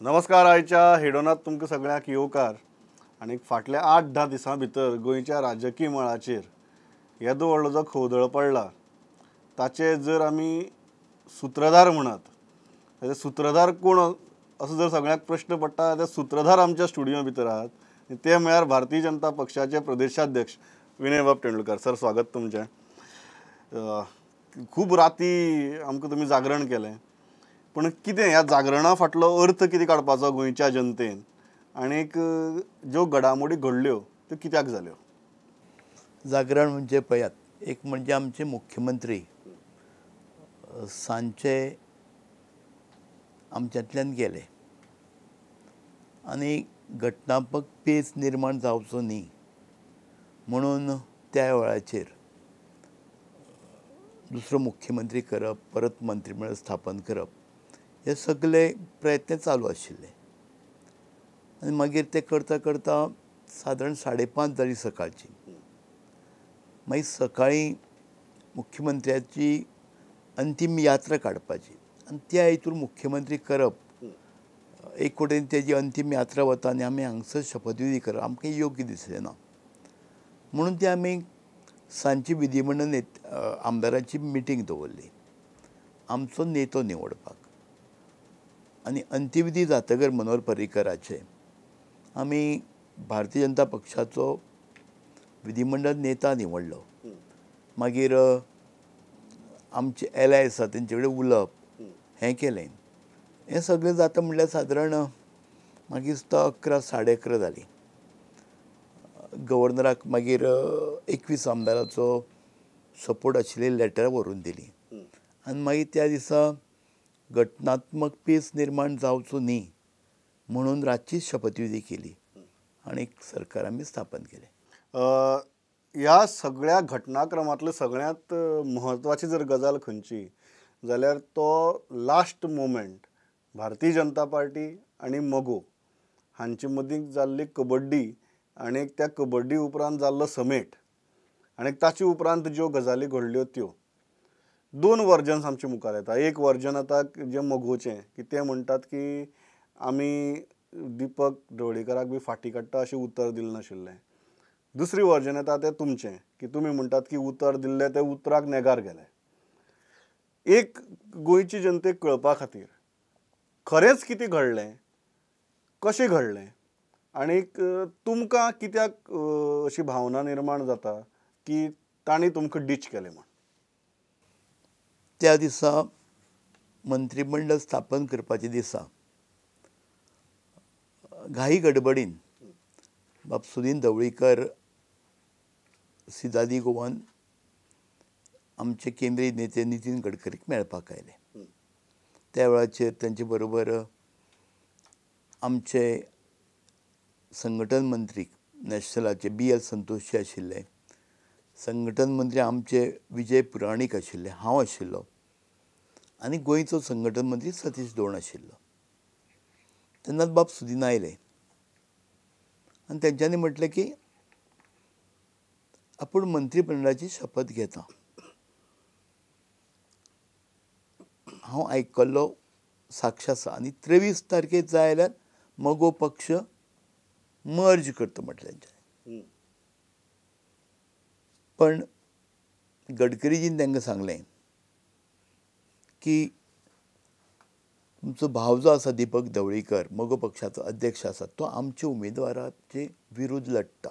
नमस्कार. आयच्या हेडोनात तुमकां सगळ्यांक येवकार. आनी फाटल्या 8-10 दिसां भितर गोंयच्या राजकीय मळाचेर येदो व्हडलो जो खवदळ पडला ताचे जर आमी सुत्रधार म्हणत जाल्यार सुत्रधार कोण असो जर सगळ्यांक प्रश्न पडटा जाल्यार सुत्रधार आमच्या स्टुडियो भितर आहात, ते म्हळ्यार भारतीय जनता पक्षाचे प्रदेशाध्यक्ष विनयबाब तेंडुलकर. सर, स्वागत तुमचें. खूब राती आमकां तुमी जागरण केलें, पूण कितें ह्या जागरणा फाटलो अर्थ कितें काडपाचो गोंयच्या जनतेन आनीक ज्यो घडामोडी घडल्यो त्यो कित्याक जाल्यो? जागरण म्हणजे पळयात, एक म्हणजे आमचे मुख्यमंत्री सांजचे आमच्यांतल्यान गेले आनी घटनात्मक पेच निर्माण जावचो न्ही म्हणून त्या वेळाचेर दुसरो मुख्यमंत्री करप, परत मंत्रीमंडळ स्थापन करप, हे सगळे प्रयत्न चालू आशिल्ले. आनी मागीर ते करता करता सादारण 5:30 जाली सकाळची. मागीर सकाळीं मुख्यमंत्र्याची अंतीम यात्रा काडपाची आनी त्या हितून मुख्यमंत्री करप, एक वटेन तेजी अंतीम यात्रा वता आनी आमी हांगसर शपथविधी करप आमकां योग्य दिसलें ना, म्हणून ते आमी सांजची विधिमंडळ आमदारांची मिटींग दवरली आमचो नेतो निवडपाक. आनी अंत्यविधी जातकर मनोहर पर्रीकराचे आमी भारतीय जनता पक्षाचो विधिमंडळ नेता निवडलो. मागीर आमचे एल I आसा तेंचे कडेन उलोवप हें केलें. हें सगळें जाता म्हणल्यार सादारण मागीर सुद्दां 11, 11:30 जालीं. गव्हर्नराक मागीर 21 आमदाराचो सपोर्ट आशिल्ली लेटर व्हरून दिली. आनी मागीर त्या दिसा घटनात्मक पेच निर्माण जावचो न्ही म्हणून रातची शपथविधी केली आनी सरकार आमी स्थापन केलें. ह्या सगळ्या घटनाक्रमांतले सगळ्यांत म्हत्वाची जर गजाल खंयची जाल्यार तो last moment Bharatiya Janata party आनी मगो हांचे मदीं जाल्ली कबड्डी आनी त्या कबड्डी उपरांत जाल्लो समेट आनी ताचे उपरांत ज्यो गजाली घडल्यो त्यो दोन वर्जन्स आमचे मुखार येता. एक वर्जन आतां जें मगोचें की ते म्हणटात की आमी दीपक ढवळीकराक बी फाटीं काडटा अशें उतर दिलें नाशिल्लें. दुसरी वर्जन येता तें तुमचें की तुमी म्हणटात की उतर दिल्लें तें उतराक नेगार गेलें. एक गोंयची जनतेक कळपा खातीर खरेंच कितें घडलें, कशें घडलें आनीक तुमकां कित्याक अशी भावना निर्माण जाता की तांणी तुमकां डीच केलें म्हूण? त्या दिसा मंत्रीमंडळ स्थापन करपाच्या दिसा घाई गडबडीन बाब सुदीन ढवळीकर सिदादी गोवान आमचे केंद्रीय नेते नितीन गडकरीक मेळपाक आयले. त्या वेळाचेर तांचे बरोबर आमचे संघटन मंत्री नॅशनलाचे BL Santoshi आशिल्ले, संघटन मंत्री आमचे विजय पुराणीक आशिल्ले, हांव आशिल्लो आनी गोंयचो संघटन मंत्री सतीश दोण आशिल्लो. तेन्नाच बाब सुदीन आयले आनी तेंच्यांनी म्हटलें की आपूण मंत्रीमंडळाची शपथ घेता. हांव आयकल्लो साक्ष आसा आनी 23 तारखेक जाय जाल्यार मगो पक्ष मर्ज करता म्हटलें तेंच्यांनी. पण गडकरीजीन तांकां सांगलें की तुमचो भाव जो आसा दीपक ढवळीकर मगो पक्षाचो अध्यक्ष आसा तो आमच्या उमेदवाराचे विरुद्ध लढटा.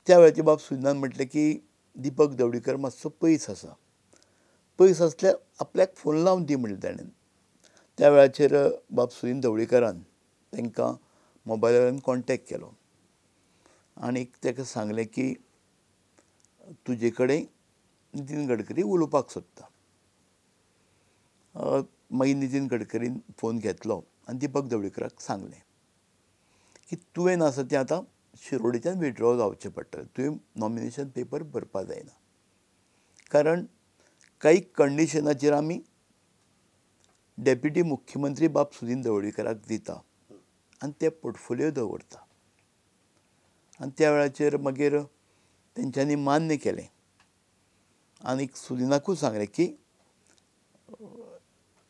त्या वेळाचे बाब सुदिनान म्हटलें की दीपक ढवळीकर मातसो पयस आसा, पयस आसल्यार आपल्याक फोन लावन दी म्हणलें ताणें. त्या वेळाचेर बाब सुदीन ढवळीकरान तांकां मोबायला वयल्यान कॉन्टेक्ट केलो आनी ताका सांगलें की तुजे कडेन नितीन गडकरी उलोवपाक सोदता. मागीर नितीन गडकरीन फोन घेतलो आनी दीपक ढवळीकराक सांगलें की तुवें आसा तें आतां शिरोडेच्यान विड्रॉ जावचें पडटलें, तुवें नॉमिनेशन पेपर भरपाक जायना, कारण काही कंडिशनाचेर आमी डेप्युटी मुख्यमंत्री बाब सुदीन ढवळीकराक दिता आनी ते पोर्टफोलियो दवरता. आनी त्या वेळाचेर मागीर तेंच्यांनी मान्य केलें आनी सुदिनाकूय सांगलें की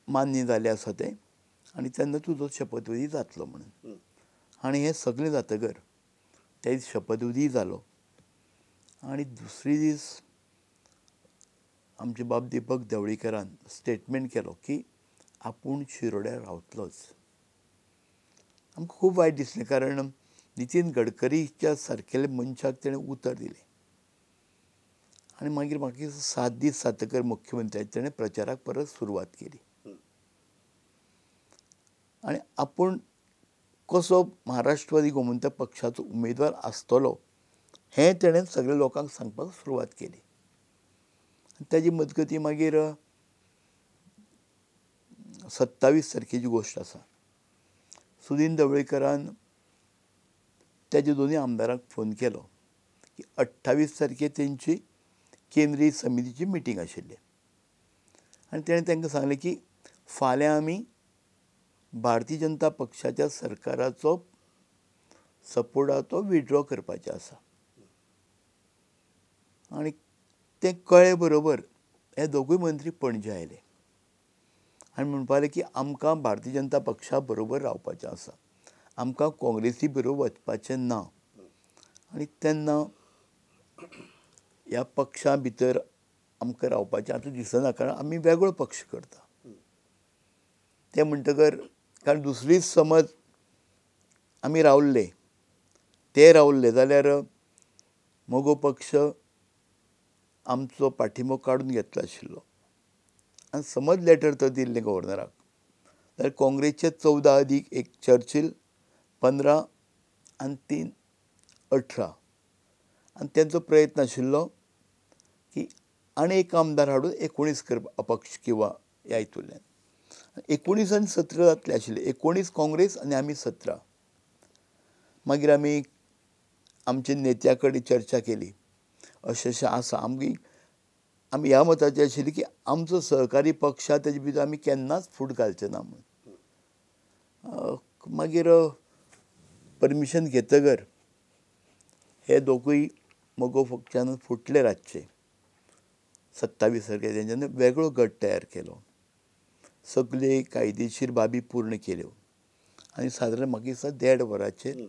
मान्य जालें आसा तें, आनी तेन्ना तुजो शपथविधी जातलो म्हणून. आनी हें सगळें जातकर त्या दीस शपथविधी जालो आनी दुसरे दीस आमचे बाब दीपक ढवळीकरान स्टेटमेंट केलो की आपूण शिरोड्यार रावतलोच. आमकां खूब वायट दिसलें, कारण नितीन गडकरीच्या सारकेल्या मनशाक तेणें उतर दिलें. आनी मागीर म्हाका 7 दीस जातकर मुख्यमंत्र्यान तेणें प्रचाराक परत सुरवात केली आनी आपूण कसो महाराष्ट्रवादी गोमंतक पक्षाचो उमेदवार आसतलो हें तेणें सगळ्या लोकांक सांगपाक सुरवात केली. ताजी मजगती मागीर 27 तारखेची गोश्ट आसा, सुदीन ढवळीकरान ताज्या दोनूय आमदारांक फोन केलो की 28 तारखेर तेंची केंद्रीय समितीची मिटींग आशिल्ली आनी तेणें तांकां सांगलें की फाल्यां आमी भारतीय जनता पक्षाच्या सरकाराचो सपोर्टाचो विड्रॉ करपाचें आसा. आनी तें कळ्ळे बरोबर हे दोगूय मंत्री पणजे आयले आनी म्हणपाक लागले की आमकां भारतीय जनता पक्षा बरोबर रावपाचें आसा, आमकां काँग्रेसी बरोबर वचपाचें ना. आनी तेन्ना ह्या पक्षा भितर आमकां रावपाचें आतां दिसना, कारण आमी वेगळो पक्ष करता. तें म्हणटकर कारण दुसरीच समज आमी रावल्ले, ते रावल्ले जाल्यार मगो पक्ष आमचो पाठिंबो काडून घेतलो आशिल्लो. आनी समज लेटर तर दिल्लें गव्हर्नराक जाल्यार काँग्रेसचे 14 अदीक 1 चर्चिल 15 आनी 3 18, आनी तेंचो प्रयत्न आशिल्लो की आनी एक आमदार हाडून 19 करपा अपक्ष किंवा ह्या हितूंतल्यान. 19 आनी 17 जातले आशिल्ले, 19 काँग्रेस आनी आमी 17. मागीर आमी आमच्या नेत्या कडेन चर्चा केली, अशें अशें आसा, आमगी आमी ह्या मताचे आशिल्ली की आमचो सहकारी पक्ष आसा तेजे भितर आमी केन्नाच फूट घालचे ना म्हूण. मागीर परमिशन घेतकर हे दोगूय मगो पक्षान फुटले रातचे 27 तारखेर तेंच्यांनी वेगळो गट तयार केलो, सगळे कायदेशीर बाबी पूर्ण केल्यो आनी सादारण म्हाका दिसता 1.5 वरांचेर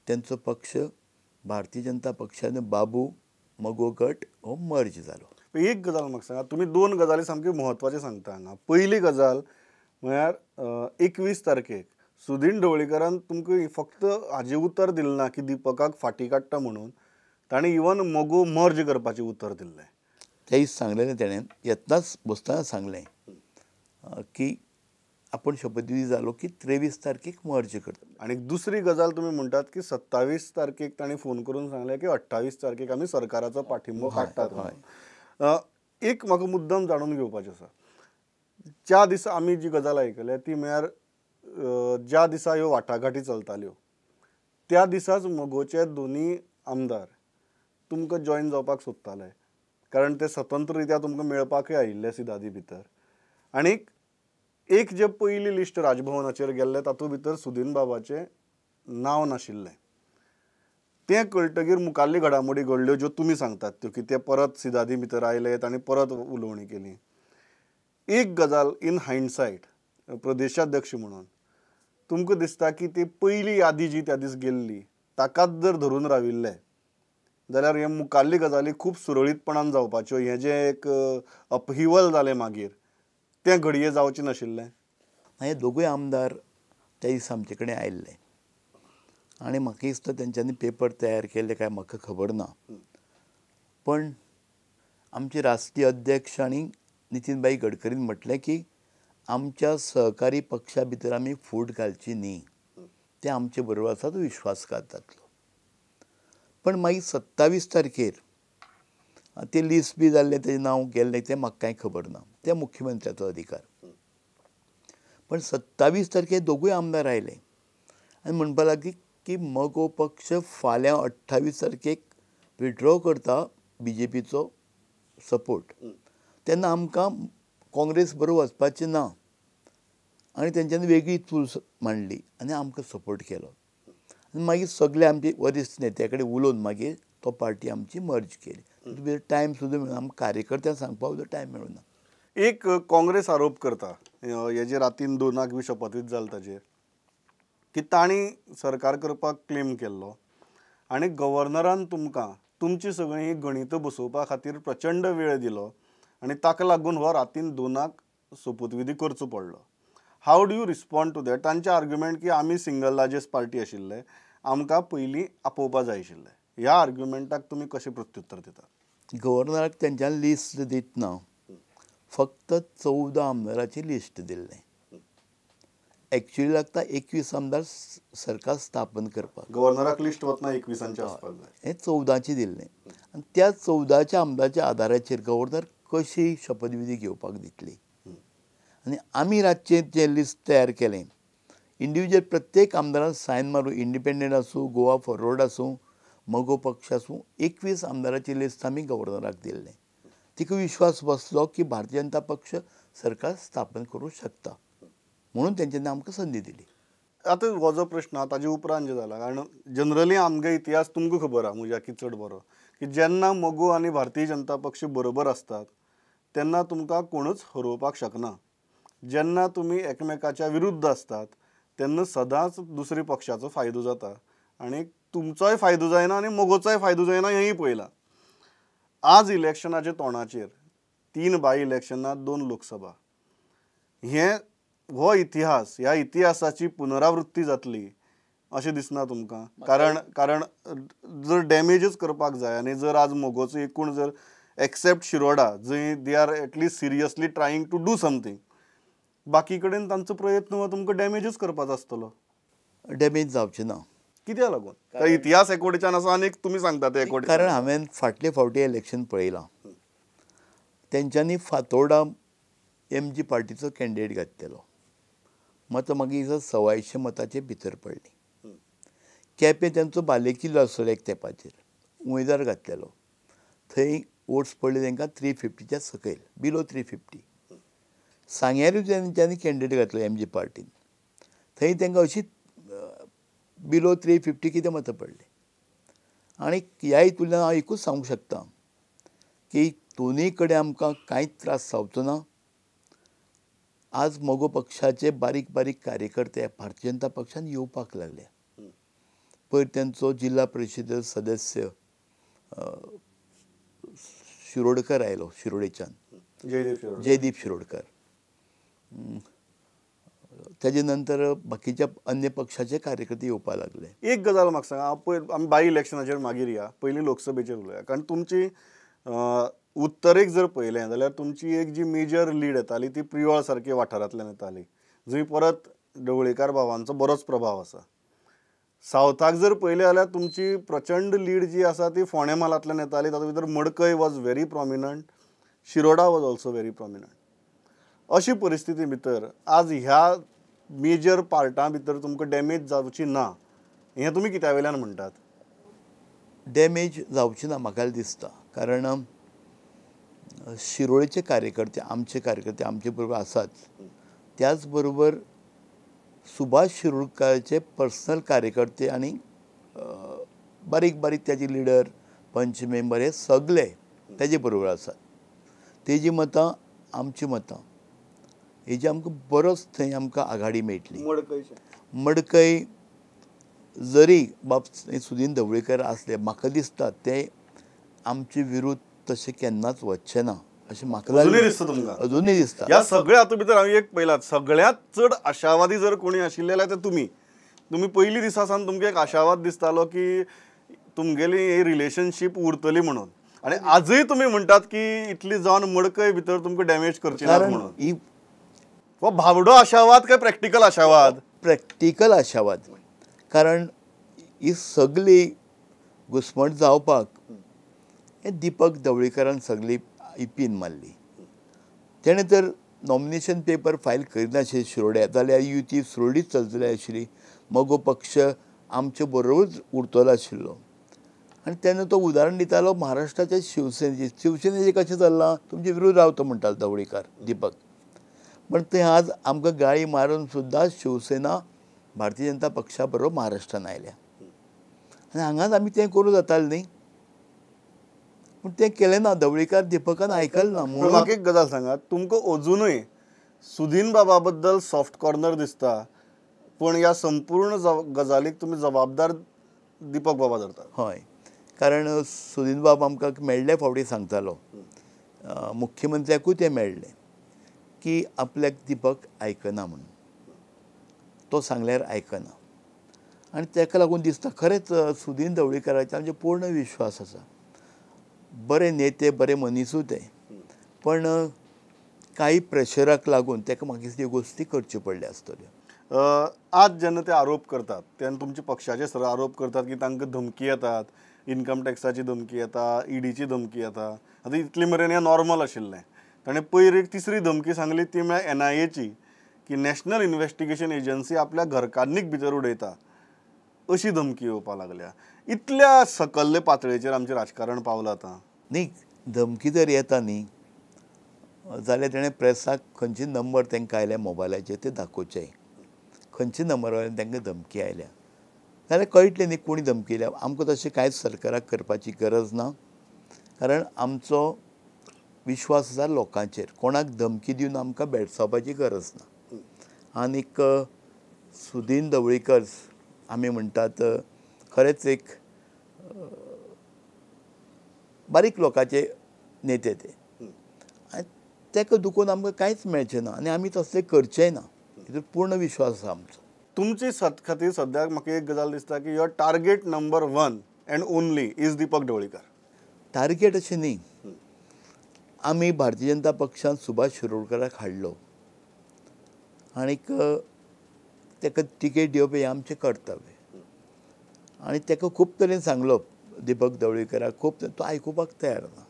तेंचो पक्ष भारतीय जनता पक्षान बाबू मगो गट हो मर्ज जालो. एक गजाल म्हाका सांगा, तुमी 2 गजाली सामक्यो म्हत्वाच्यो सांगता हांगा. पयली गजाल म्हळ्यार 21 तारखेक सुदीन ढवळीकरान तुमकां फक्त हाजें उतर दिलें ना की दीपकाक फाटीं काडटा म्हणून, ताणें इवन मगो मर्ज करपाचें उतर दिल्लें. त्या दीस सांगलेलें तेणें, येतनाच बसतना सांगलें की आपूण शपथविधी जालो की 23 तारखेक मर्ज करता. आनी दुसरी गजाल तुमी म्हणटात की 27 तारखेक ताणें फोन करून सांगलें की 28 तारखेक आमी सरकाराचो पाठिंबो काडटात. एक म्हाका मुद्दम जाणून घेवपाचें आसा, ज्या दिसा आमी जी गजाल आयकल्या ती म्हळ्यार ज्या दिसा ह्यो वाटाघाटी चलताल्यो त्या दिसाच मगोचे दोनूय आमदार तुमकां जॉयन जावपाक सोदताले, कारण ते स्वतंत्र रित्या तुमकां मेळपाकय आयिल्ले सिदादी भितर. आनी एक जे पयली लिस्ट राजभवनाचेर गेल्लें तातूंत भितर सुदीन बाबाचें नांव नाशिल्लें. तें कळटकीर मुखाल्ली घडामोडी घडल्यो ज्यो तुमी सांगतात त्यो, की ते परत सिदादी भितर आयले तांणी परत उलोवणी केली. एक गजाल इन हायंडसायट प्रदेशाध्यक्ष म्हणून तुमकां दिसता की ती पयली यादी जी त्या दीस गेल्ली ताकाच जर धरून राविल्ले जाल्यार हे मुखाल्ली गजाली खूब सुरळीतपणान जावपाच्यो, हें जें एक अपहिवल जालें मागीर तें घडये जावचें नाशिल्लें. हे दोगूय आमदार त्या दिसा आमचे कडेन आयिल्ले आनी म्हाका दिसता तेंच्यांनी पेपर तयार केल्ले काय म्हाका खबर ना, पण आमचे राष्ट्रीय अध्यक्ष आनी नितीन भाई गडकरीन म्हटलें की आमच्या सहकारी पक्षा भितर आमी फूट घालची न्ही, ते आमचे बरोबर आसा, तो विश्वासघात जातलो. पण मागीर 27 तारखेर तें लिस्ट बी जाल्लें, तेजें नांव गेल्लें तें म्हाका कांय खबर ना, तें मुख्यमंत्र्याचो अधिकार. पण 27 तारखेर दोगूय आमदार आयले आनी म्हणपाक लागली की मगो पक्ष फाल्यां 28 तारखेक विड्रॉ करता बी जे पीचो सपोर्ट, तेन्ना आमकां काँग्रेस बरोबर वचपाचें ना. आनी तेंच्यांनी वेगळी चूल मांडली आनी आमकां सपोर्ट केलो. आनी मागीर सगळे आमचे वरिश्ठ नेत्या कडेन उलोवन मागीर तो पार्टी आमची मर्ज केली. टायम सुद्दां मेळना, आमकां कार्यकर्त्यांक सांगपाक सुद्दां टायम मेळना. एक काँग्रेस आरोप करता हेजे रातीन 2 बी शपथविधी जालो ताजेर की तांणी सरकार करपाक क्लेम केल्लो आनी गव्हर्नरान तुमकां तुमची सगळीं ही गणितां बसोवपा खातीर प्रचंड वेळ दिलो आनी ताका लागून हो रातीन 2 सोपूतविधी करचो पडलो. How do you respond to that? तांचे आर्ग्युमेंट की आमी सिंगल लार्जेस्ट पार्टी आशिल्ले, आमकां पयलीं आपोवपा जाय आशिल्लें. ह्या आर्ग्युमेंटाक तुमी कशें प्रत्युत्तर दितात? गव्हर्नराक तेंच्यान लिस्ट दितना फक्त 14 आमदाराची लिस्ट दिल्लें. एक्चुअली लागता 21 आमदार सरकार स्थापन करपाक. गव्हर्नराक लिस्ट वतना 21 आसपाक जाय, हें 14 दिल्लें. आनी त्या 14 आमदाराच्या आदाराचेर गव्हर्नर कशी शपथविधी घेवपाक दितली? आनी आमी रातचें जें लिस्ट तयार केलें, इंडिविज्युअल प्रत्येक आमदारान सायन मारून, इंडिपेंडंट आसूं, गोवा फॉरवर्ड आसूं, मगो पक्ष आसूं, 21 आमदाराची लिस्ट आमी गव्हर्नराक दिल्लें. तिका विश्वास बसलो की भारतीय जनता पक्ष सरकार स्थापन करूं शकता म्हणून तेंच्यांनी आमकां संदी दिली. आतां हो जो प्रश्न आहा ताजे उपरांत जें जाला, कारण जनरली आमगे इतिहास तुमकां खबर आहा म्हज्याकी चड बरो, की जेन्ना मगो आनी भारतीय जनता पक्ष बरोबर आसतात तेन्ना तुमकां कोणूच हरोवपाक शकना. जेन्ना तुमी एकमेकाच्या विरुद्ध आसतात तेन्ना सदांच दुसरे पक्षाचो फायदो जाता आनी तुमचोय फायदो जायना आनी मगोचोय फायदो जायना, हेंय पळयलां. आज इलेक्शनाच्या तोंडाचेर 3 बाय इलेक्शनां, 2 लोकसभा, हें हो इतिहास, ह्या इतिहासाची पुनरावृत्ती जातली अशें दिसना तुमकां? कारण कारण जर डॅमेजच करपाक जाय आनी जर आज मगोचो एकूण जर एक्सेप्ट शिरोडा जंय they are at least seriously trying to do something, बाकी कडेन तांचो प्रयत्न हो तुमकां डॅमेजच करपाचो आसतलो. डॅमेज जावचें ना. कित्याक लागून? कारण इतिहास एकोडेच्यान आसा आनी तुमी सांगता ते एकोडे. कारण हांवें फाटले फावटी इलेक्शन पळयलां, तेंच्यांनी फातोर्डा एम जी पार्टीचो कॅन्डिडेट घातलेलो, मतां मागीर 125 मतांचे भितर पडली. केपें तेंचो बालेकिल्लो आसलो एक तेंपाचेर, उमेदवार घातलेलो, थंय वोट्स पडले तांकां 350च्या सकयल, बिलो 350. सांग्यारूय तेंच्यांनी कॅन्डिडेट घातलो एम जी पार्टीन, थंय तांकां अशी बिलो 350 कितें मतां पडली. आनी ह्या हितूंतल्यान हांव एकूच सांगूंक शकता की दोनूय कडेन आमकां कांयच त्रास जावचो ना. आज मगो पक्षाचे बारीक बारीक कार्यकर्ते भारतीय जनता पक्षान येवपाक लागले. पयर तेंचो जिल्हा परिशद सदस्य शिरोडकर आयलो, शिरोडेच्यान जयदीप शिरोडकर. ताजे नंतर बाकीच्या अन्य पक्षाचे कार्यकर्ते येवपाक लागले. एक गजाल म्हाका सांगा, हांव पयर आमी बाय इलेक्शनाचेर मागीर या, पयलीं लोकसभेचेर उलोवया. कारण तुमची उत्तरेक जर पळयलें जाल्यार तुमची एक जी मेजर लीड येताली ती प्रियोळ सारकी वाठारांतल्यान येताली, जंय परत ढवळीकार भावांचो बरोच प्रभाव आसा. सावथाक जर पळयलें जाल्यार तुमची प्रचंड लीड जी आसा ती फोंडें म्हालांतल्यान येताली, तातूंत भितर Madkai was very prominent, Shiroda was also very prominent. अशी परिस्थिती भितर आज ह्या मेजर पार्टां भितर तुमकां डॅमेज जावची ना हें तुमी कित्या वयल्यान म्हणटात? डॅमेज जावची ना म्हाका दिसता, कारण शिरोळेचे कार्यकर्ते आमचे कार्यकर्ते आमचे बरोबर आसात, त्याच बरोबर सुभाष शिरोडकाराचे पर्सनल कार्यकर्ते आनी बारीक बारीक त्याचे लिडर, पंच मेंबर हे सगळे तेजे बरोबर आसात. तेजी मतां आमची मतां हेजी आमकां बरोच थंय आमकां आघाडी मेळटली. मडकय जरी बाब सुदीन ढवळीकर आसले, म्हाका दिसता ते आमचे विरुद्ध तशें केन्नाच वचचें ना अशें म्हाका अजूनय दिसता. ह्या सगळ्या हातूंत भितर हांवें एक पळयलां, सगळ्यांत चड आशावादी जर कोणी आशिल्ले जाल्यार ते तुमी. तुमी पयलीं दिसा सावन तुमकां एक आशावाद दिसतालो की तुमगेली ही रिलेशनशीप उरतली म्हणून, आनी आजूय तुमी म्हणटात की इतली जावन मडकय भितर तुमकां डॅमेज करची ना म्हणून. हो भावडो आशावाद काय प्रॅक्टिकल आशावाद? प्रॅक्टिकल आशावाद. कारण ही सगळी घुस्मट जावपाक हे दीपक ढवळीकरान सगळी ही पीन मारली. तेणें तर नॉमिनेशन पेपर फायल करिनाशिल्लें शिरोड्या, जाल्यार युती सुरळीत चलतली आशिल्ली, मगो पक्ष आमचे बरोबरूच उरतलो आशिल्लो. आनी तेन्ना तो उदाहरण दितालो महाराष्ट्राच्या शिवसेनेचें. शिवसेनेचें कशें चल्लां, तुमचे विरुद्ध रावता म्हणटालो ढवळीकार दीपक. पण थंय आज आमकां गाळी मारून सुद्दां शिवसेना भारतीय जनता पक्षा बरोबर महाराष्ट्रान आयल्या आनी हांगाच आमी तें करूं जातालें न्ही, पूण तें केलें ना. ढवळीकार दीपकान आयकलें ना. म्हणून म्हाका एक गजाल सांगात, तुमकां अजुनूय सुदीन बाबा बद्दल सॉफ्ट कॉर्नर दिसता, पूण ह्या संपूर्ण गजालीक तुमी जबाबदार दीपक बाबा धरतात. हय, कारण सुदीन बाब आमकां मेळ्ळे फावटी सांगतालो, मुख्यमंत्र्याकूय तें मेळ्ळें की आपल्याक दीपक आयकना म्हणून, तो सांगल्यार आयकना. आनी ताका लागून दिसता खरेंच सुदीन ढवळीकाराचेर आमचो पूर्ण विश्वास आसा. बरे नेते, बरे मनीसूय ते, पण कांय प्रेशराक लागून ताका म्हाका दिसता ह्यो गोश्टी करच्यो पडल्यो आसतल्यो. आज जेन्ना ते आरोप करतात तेन्ना तुमचे पक्षाचे सर आरोप करतात की तांकां धमकी येतात, इन्कम टॅक्साची धमकी येता, ईडीची धमकी येता. आतां इतले मेरेन हें नॉर्मल आशिल्लें. ताणें पयर एक तिसरी धमकी सांगली ती म्हळ्यार एनआयएची, की नॅशनल इन्वेस्टिगेशन एजन्सी आपल्या घरकान्नीक भितर उडयता अशी धमकी येवपाक लागल्या. इतल्या सकल्ले पातळेचेर आमचें राजकारण पावलां आतां. न्ही, धमकी जर येता न्ही जाल्यार तेणें प्रेसाक खंयचे नंबर तांकां आयल्या मोबायलाचेर ते दाखोवचे, खंयचे नंबरावयल्यान तांकां धमकी आयल्या जाल्यार कळटलें न्ही कोणी धमकी आयल्या. आमकां तशें कांयच सरकाराक करपाची गरज ना, कारण आमचो विश्वास आसा लोकांचेर. कोणाक धमकी दिवन आमकां भेडसावपाची गरज ना. आनीक सुदीन ढवळीकर आमी म्हणटात खरेंच एक बारीक लोकांचे नेते ते, आनी ताका दुखोवन आमकां कांयच मेळचें ना आनी आमी तसलें करचेंय ना, हितून पूर्ण विश्वास आसा आमचो. तुमची खातीर सद्याक म्हाका एक गजाल दिसता की your target number 1 and only is Deepak Dhavalikar. Target अशें न्ही, आमी भारतीय जनता पक्षान सुभाष शिरोडकराक हाडलो आनीक ताका तिकेट दिवप हें आमचें कर्तव्य. आनी ताका खूब तरेन सांगलो दीपक ढवळीकराक, खूब तो आयकुपाक तयार ना,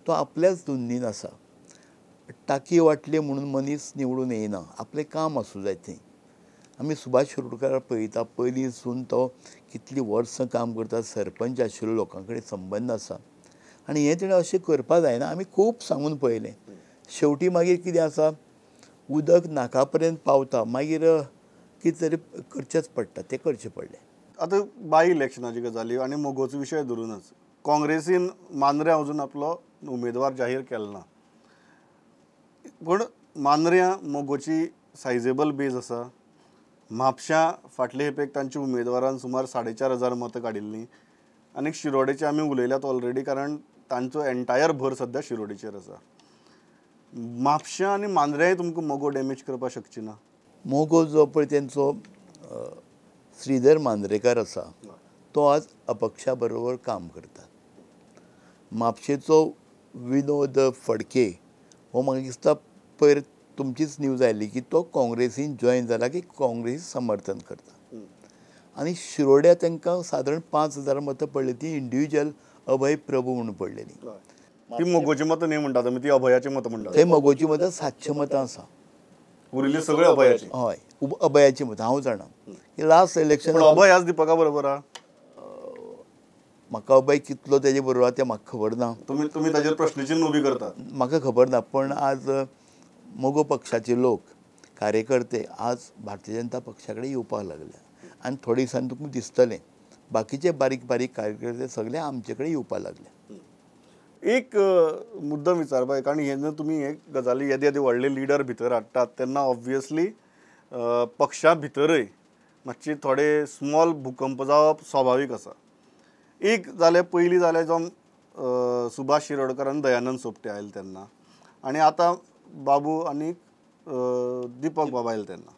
तो आपल्याच धुंदीन आसा. टाकी वांटली म्हणून मनीस निवडून येयना, आपलें काम आसूं जाय थंय. आमी सुभाष शिरोडकराक पळयता, पयलींसून तो कितलीं वर्सां काम करता, सरपंच आशिल्लो, लोकां कडेन संबंद आसा. आनी हें तेणें अशें करपाक जायना, आमी खूब सांगून पळयलें. शेवटी मागीर कितें आसा, उदक नाका पर्यंत पावता, मागीर कितें तरी करचेंच पडटा, तें करचें पडलें. आतां बाय इलेक्शनाची गजाली आनी मगोचो विशय धरूनच काँग्रेसीन मांद्र्यां अजून आपलो उमेदवार जाहीर केलो ना, पूण मांद्र्यां मगोची सायजेबल बेज आसा. म्हापश्यां फाटले खेपेक तांच्या उमेदवारान सुमार 4,500 मतां काडिल्लीं. आनी शिरोडेचे आमी उलयल्यात ऑलरेडी, कारण तांचो एन्टायर भर सद्या शिरोडेचेर आसा. म्हापश्यां आनी मांद्र्यांय तुमकां मगो डॅमेज करपाक शकची ना. मगो जो पळय तेंचो श्रीधर मांद्रेकार आसा, तो आज अपक्षा बरोबर काम करता. म्हापशेचो विनोद फडके हो म्हाका दिसता पयर तुमचीच न्यूज आयली की तो काँग्रेसीन जॉयन जाला, की काँग्रेसी समर्थन करता. आनी शिरोड्या तांकां सादारण 5,000 मतां पडली, ती इंडिविज्युअल अभय प्रभू म्हणून पडलेली. ती मगोची मतां न्ही म्हणटा तुमी, ती अभयाची मतां म्हणटा. थंय मगोची मतां 700 मतां आसा, उरिल्ली सगळी अभयाची. हय, अभयाची मतां हांव जाणा. लास्ट इलेक्शन अभय आज दीपका बरोबर आहा. म्हाका अभय कितलो तेजे बरोबर तें म्हाका खबर ना. तुमी तुमी ताजेर प्रश्नचिन्ह उबी करतात, म्हाका खबर ना. पण आज मगो पक्षाचे लोक कार्यकर्ते आज भारतीय जनता पक्षा कडेन येवपाक लागले आनी थोडे दिसांनी तुमकां दिसतलें बाकीचे बारीक बारीक कार्यकर्ते सगळे आमचे कडेन येवपाक लागले. एक मुद्दम विचारपाक, कारण जेन्ना तुमी हे गजाली येदे येदे व्हडले लिडर भितर हाडटात तेन्ना ऑब्वियसली पक्षा भितरय मातशी थोडे स्मॉल भुकंप जावप स्वाभावीक आसा. एक जालें पयलीं जालें जो सुभाष शिरोडकर आनी दयानंद सोपटे आयले तेन्ना, आनी आतां बाबू आनी दीपक बाबा आयले तेन्ना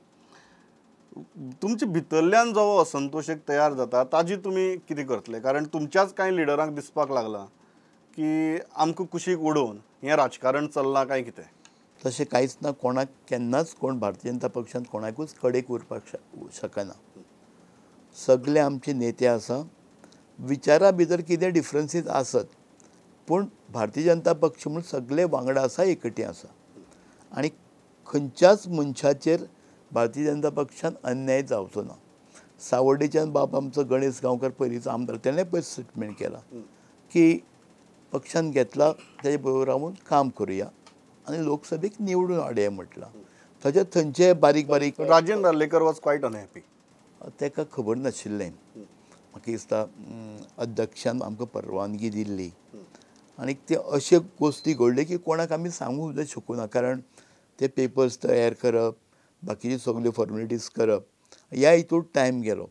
तुमचे भितरल्यान जो असंतोश एक तयार जाता ताजी तुमी कितें करतले? कारण तुमच्याच कांय लिडरांक दिसपाक लागलां की आमकां कुशीक उडोवन हें राजकारण चल्लां काय कितें. तशें कांयच ना. कोणाक केन्नाच कोण भारतीय जनता पक्षान कोणाकूच कडेक उरपाक शकना. सगळे आमचे नेते आसा, विचारा भितर कितें डिफरन्सीस आसत पूण भारतीय जनता पक्ष म्हणून सगळे वांगडा आसा, एकटी आसा आनी खंयच्याच मनशाचेर भारतीय जनता पक्षान अन्याय जावचो ना. सावर्डेच्यान बाब आमचो गणेश गांवकर पयलींचो आमदार, तेणें पयर स्टेटमेंट केलां की पक्षान घेतला तेजे बरोबर रावन काम करुया आनी लोकसभेक निवडून हाडया म्हटलां. ताच्या थंयचे बारीक बारीक Rajendra Arlekar was quite unhappy. ताका खबर नाशिल्लें. म्हाका दिसता अध्यक्षान आमकां परवानगी दिल्ली आनी ते अश्यो गोश्टी घडल्यो की कोणाक आमी सांगूंक सुद्दां शकूना, कारण ते पेपर्स तयार करप, बाकीच्यो सगल्यो फॉर्मेलिटीज करप, ह्या हितून टायम गेलो.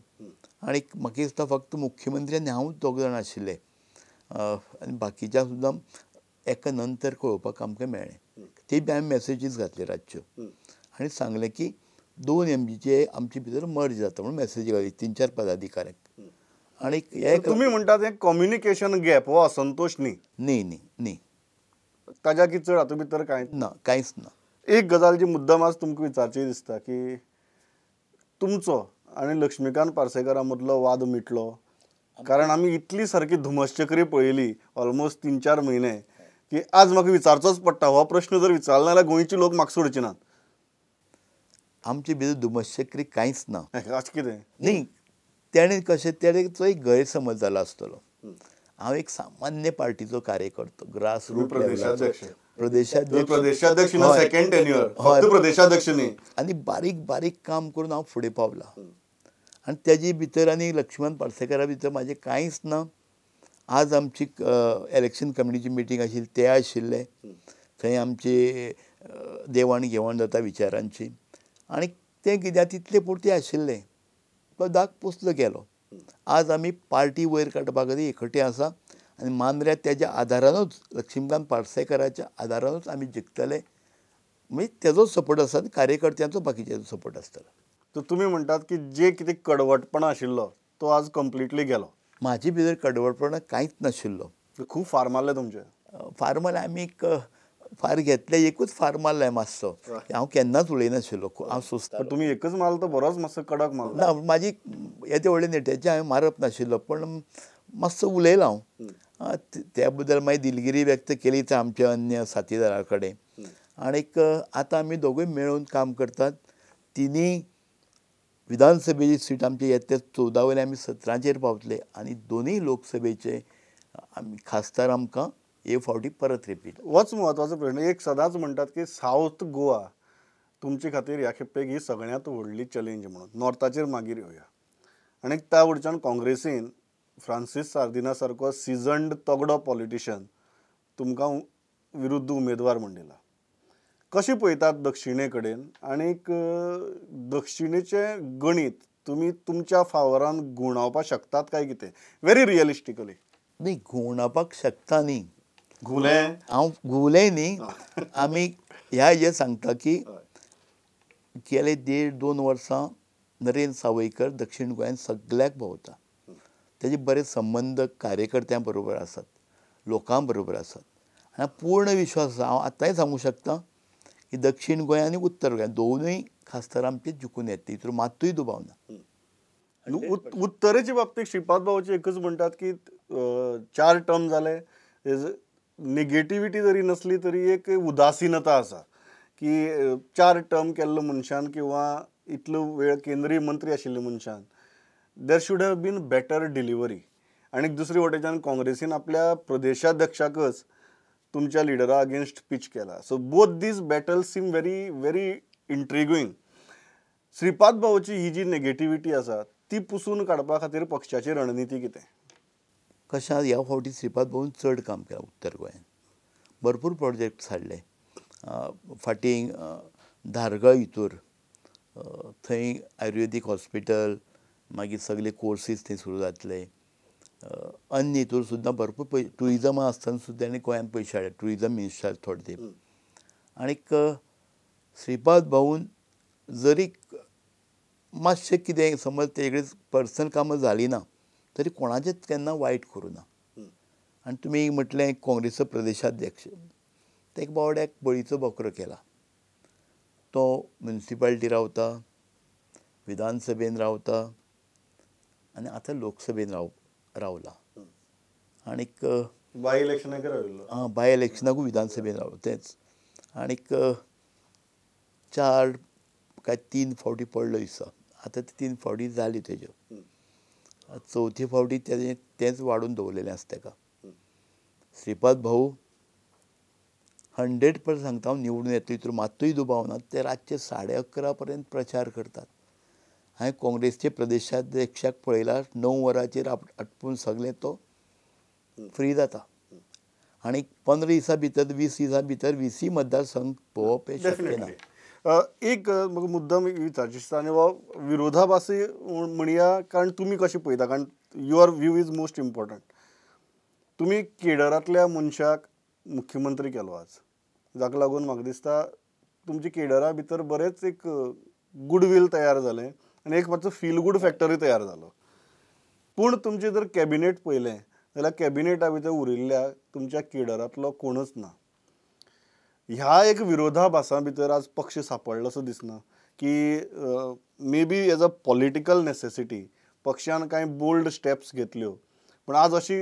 आनी म्हाका दिसता फक्त मुख्यमंत्री आनी हांवूच दोग जाण आशिल्ले आनी बाकीच्या सुद्दां एका नंतर कळोवपाक आमकां मेळ्ळें. ते बी हांवें मॅसेजीस घातले रातच्यो आनी सांगलें की 2 एमजीचे आमचे भितर मर्ज जाता म्हणून मॅसेजी घाली 3-4 पदाधिकाऱ्यांक. आनी तुमी म्हणटात हें कम्युनिकेशन गॅप हो असंतोश न्ही? न्ही न्ही न्ही, ताज्या की चड हातूंत भितर कांय ना, कांयच ना. एक गजाल जी मुद्दम आज तुमकां विचारची दिसता की तुमचो आनी लक्ष्मीकांत पार्सेकारा मदलो वाद मिटलो? कारण आमी इतली सारकी धुमश्चक्री पळयली ऑलमोस्ट 3-4 म्हयने की आज म्हाका विचारचोच पडटा हो प्रश्न. जर विचारलो जाल्यार गोंयचे लोक म्हाका सोडचे नात. आमचे भितर धुमश्चक्री कांयच ना. अशें कितें न्ही, तेणें कशें तेणेचो एक गैरसमज जाला आसतलो. हांव एक सामान्य पार्टीचो कार्यकर्तो, ग्रास रूट प्रदेशाध्यक्ष, सेकंड टेन्युअर, प्रदेशाध्यक्ष न्ही, आनी बारीक बारीक काम करून हांव फुडें पावला. आनी तेजे भितर आनी लक्ष्मण पार्सेकारा भितर म्हाजें कांयच ना. आज आमची इलेक्शन कमिटीची मिटींग आशिल्ली, ते आशिल्ले थंय आमची देवाण घेवाण जाता विचारांची, आनी तें कित्याक तितले पुरते आशिल्लें, तो दाग पुसलो गेलो. आज आमी पार्टी वयर काडपा खातीर एकवटे आसा आनी मांद्र्या तेज्या आदारानूच, लक्ष्मीकांत पार्सेकाराच्या आदारानूच आमी जिखतले. म्हणजे तेजो सपोर्ट आसा आनी कार्यकर्त्यांचो बाकीच्यांचो सपोर्ट आसतलो. तर तुमी म्हणटात की जे कितें कडवटपणा आशिल्लो तो आज कंप्लिटली गेलो? म्हाजे भितर कडवटपणा कांयच नाशिल्लो. खूब फार मारले तुमचे? फार मारले आमी, एक फार घेतले, एकूच फार मारले मातसो. हांव केन्नाच उलयनाशिल्लो, हांव सोंसता. तुमी एकच मारलो तो बरोच मातसो कडक मारलो? ना, म्हाजी येदे व्हडले नेत्याचे हांवें मारप नाशिल्लो, पण मातसो उलयलो हांव. त्या बद्दल मागीर दिलगिरी व्यक्त केली आमच्या अन्य साथीदारा कडेन. आनीक आतां आमी दोगूय मेळून काम करतात. तिनूय विधानसभेची सीट आमची येते 14 वयले आमी 17चेर पावतले आनी दोनूय लोकसभेचे आमी खासदार आमकां हे फावटी परत रिपीट. होच म्हत्वाचो प्रश्न. एक सदांच म्हणटात की सावथ गोवा तुमचे खातीर ह्या खेपेक ही सगळ्यांत व्हडली चॅलेंज म्हणून. नॉर्थाचेर मागीर येवया. आनी त्या वटच्यान काँग्रेसीन फ्रांसीस सार्दिना सारको सिजन्ड तगडो पॉलिटिशन तुमकां विरुद्ध उमेदवार म्हूण दिला. कशें पळयतात दक्षिणे कडेन आनीक दक्षिणेचें गणीत तुमी तुमच्या फावरान घुंवडावपाक शकतात काय कितें व्हेरी रियलिस्टिकली? न्ही, घुंवडावपाक शकता न्ही. घुंवलें हांव, घुंवलें न्ही. आमी ह्या हेजेर सांगता की गेले 1.5-2 वर्सां नरेंद्र सावयकर दक्षिण गोंयांत सगल्याक भोंवता. तेजे बरे संबंद कार्यकर्त्यां बरोबर आसात, लोकां बरोबर आसात आनी पूर्ण विश्वास आसा. हांव आतांय सांगूंक शकता की दक्षिण गोंय आनी उत्तर गोंय दोनूय खासदार आमचे जिखून येतले, हितून मात्तूय दुबाव ना. उत्तरेच्या बाबतीत श्रीपाद भाऊचे एकच म्हणटात की 4 टर्म जाले, निगेटिविटी जरी नसली तरी एक उदासीनता आसा की 4 टर्म केल्लो मनशान किंवा इतलो वेळ केंद्रीय मंत्री आशिल्ले मनशान there should have been better delivery. आनी दुसरे वटेच्यान काँग्रेसीन आपल्या प्रदेशाध्यक्षाकच तुमच्या लिडरा अगेन्स्ट पीच केला. So both these battles seem very very intriguing. Shripad भाऊची ही जी नेगेटिविटी आसा ती पुसून काडपा खातीर पक्षाची रणनिती कितें? कशें ह्या फावटी श्रीपाद भाऊन चड काम केलां उत्तर गोंयांत, भरपूर प्रोजेक्ट्स हाडले. फाटीं धारगळ हितूर थंय आयुर्वेदीक हॉस्पिटल, मागीर सगळे कोर्सीस थंय सुरू जातले. अन्य हितूर सुद्दां भरपूर पयशे, ट्युरिजमा आसतना सुद्दां ताणें गोंयांत पयशे हाडले, ट्युरिजम मिनिस्टर थोडे तेंप. आनीक श्रीपाद भाऊन जरी मातशें कितें समज तेजे कडेन पर्सनल कामां जालीं ना तरी कोणाचेंच केन्ना वायट करूं ना. आनी तुमी म्हटलें काँग्रेसचो प्रदेशाध्यक्ष, तेका बावड्याक बळीचो बकरो केला. तो म्युनिसिपालिटी रावता, विधानसभेन रावता आनी आतां लोकसभेन रावला. आनीक बाय इलेक्शनाक राविल्लो, आं बाय इलेक्शनाकूय विधानसभेन रावलो तेंच. आनीक 4 काय 3 फावटी पडलो दिसता, आतां ते 3 फावटी जाल्यो तेज्यो, चवथी फावटी तेजें तेंच वाडून दवरलेलें आसा तेका. श्रीपाद भाऊ 100% सांगता हांव निवडून येतलो, हितून मात्तूय दुबाव ना. ते रातचे 11:30 पर्यंत प्रचार करतात. हांवें काँग्रेसचे प्रदेशाध्यक्षाक पळयला, 9 वरांचेर आटपून सगळें तो फ्री जाता. आनी 15 दिसां भितर 20 दिसां भितर 20 मतदारसंघ पळोवप हें शक्य ना. एक म्हाका मुद्दम विचारचें दिसता आनी हो विरोधाभासी म्हणया, कारण तुमी कशें पळयता, कारण your view is most important. तुमी केडरांतल्या मनशाक मुख्यमंत्री केलो आज, जाका लागून म्हाका दिसता तुमच्या केडरा भितर बरेंच एक गुडवील तयार जालें आनी एक मातसो फील गूड फॅक्टरी तयार जालो. पूण तुमचें जर कॅबिनेट पळयलें जाल्यार कॅबिनेटा भितर उरिल्ल्या तुमच्या केडरांतलो कोणच ना. ह्या एक विरोधाभासा भितर आज पक्ष सांपडलो असो दिसना की maybe as a political necessity पक्षान कांय बोल्ड स्टेप्स घेतल्यो, पूण आज अशी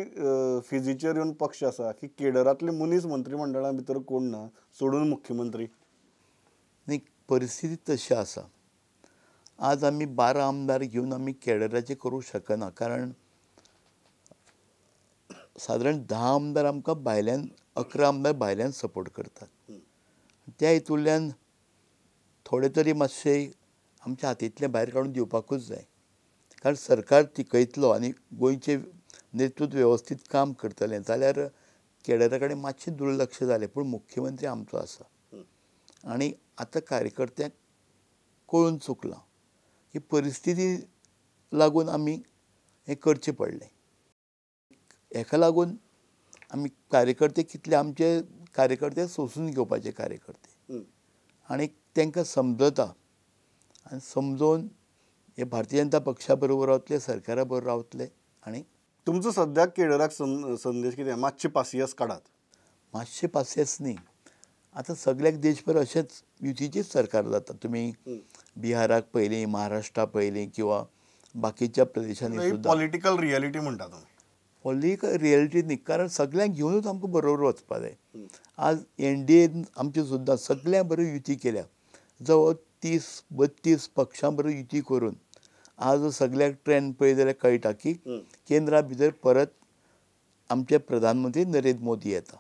फिजीचेर येवन पक्ष आसा की केडरांतले मनीस मंत्रिमंडळा भितर कोण ना सोडून मुख्यमंत्री. न्ही, परिस्थिती तशी आसा. आज आमी 12 आमदार घेवन आमी केडराचें करूंक शकना, कारण सादारण 10 आमदार आमकां भायल्यान, 11 आमदार भायल्यान सपोर्ट करतात. त्या हितूंतल्यान थोडे तरी मातशे आमच्या हातींतले भायर काडून दिवपाकूच जाय, कारण सरकार टिकयतलो आनी गोंयचें नेतृत्व वेवस्थीत काम करतलें जाल्यार केडरा कडेन मातशें दुर्लक्ष जालें, पूण मुख्यमंत्री आमचो आसा. आनी आतां कार्यकर्त्यांक कळून चुकलां की परिस्थिती लागून आमी हें करचें पडलें. हेका लागून आमी कार्यकर्ते कितले आमचे कार्यकर्ते सोंसून घेवपाचे कार्यकर्ते, आनी तांकां समजता आनी समजोवन हे भारतीय जनता पक्षा बरोबर रावतले, सरकारा बरोबर रावतले. आनी तुमचो सद्याक केडराक संदेश कितें? मातशें पासियेंस काडात. मातशें पासियेंस न्ही, आतां सगळ्याक देशभर अशेंच युतीचेच सरकार जाता. तुमी बिहाराक पळयलीं, महाराष्ट्राक पळयलीं किंवा बाकीच्या प्रदेशांनी सुद्दां. पॉलिटिकल रियलिटी म्हणटा तुमी? पॉलिटिकल रियलिटी न्ही, कारण सगळ्यांक घेवनूच आमकां बरोबर वचपा जाय. आज एनडीएन आमचे सुद्दां सगळ्यां बरोबर युती केल्या, जवळ 30-32 पक्षां बरोबर युती करून आज सगळ्याक ट्रेंड पळयत जाल्यार कळटा की केंद्रा भितर परत आमचे प्रधानमंत्री नरेंद्र मोदी येता.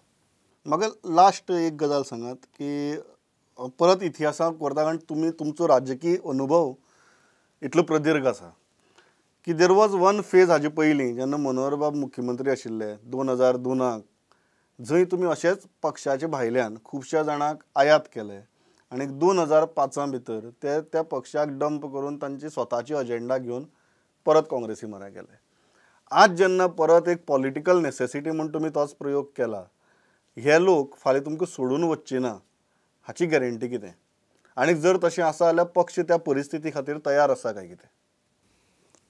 म्हाका लास्ट एक गजाल सांगात की परत इतिहासाक व्हरता, कारण तुमी तुमचो राजकीय अनुभव इतलो प्रदीर्घ आसा की there was one phase हाजे पयलीं जेन्ना मनोहरबाब मुख्यमंत्री आशिल्ले 2002 जंय तुमी अशेंच पक्षाचे भायल्यान खुबश्या जाणांक आयात केले आनी 2005 भितर ते त्या पक्षाक डंप करून तांची स्वताची अजेंडा घेवन परत काँग्रेसी म्हऱ्या गेले. आज जेन्ना परत एक पॉलिटिकल नेसेसिटी म्हूण तुमी तोच प्रयोग केला, हे लोक फाल्यां तुमकां सोडून वचचे ना हाची गॅरंटी कितें? आनी जर तशें आसा जाल्यार पक्ष त्या परिस्थिती खातीर तयार आसा काय कितें?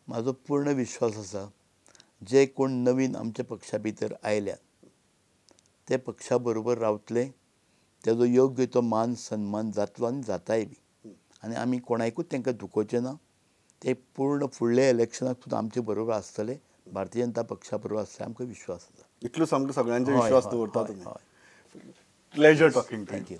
म्हाजो पूर्ण विश्वास आसा जे कोण नवीन आमच्या पक्षा भितर आयल्यात ते पक्षा बरोबर रावतले, तेजो योग्य तो मान सन्मान जातलो आनी जाताय बी. आनी आमी कोणाकूच तांकां दुखोवचें ना. ते पूर्ण फुडल्या इलेक्शनाक सुद्दां आमचे बरोबर आसतले, भारतीय जनता पक्षा बरोबर आसतले, आमकां विश्वास आसा. इतलो सामको सगळ्यांचो विश्वास दवरता तुमी. Pleasure talking. Thank you.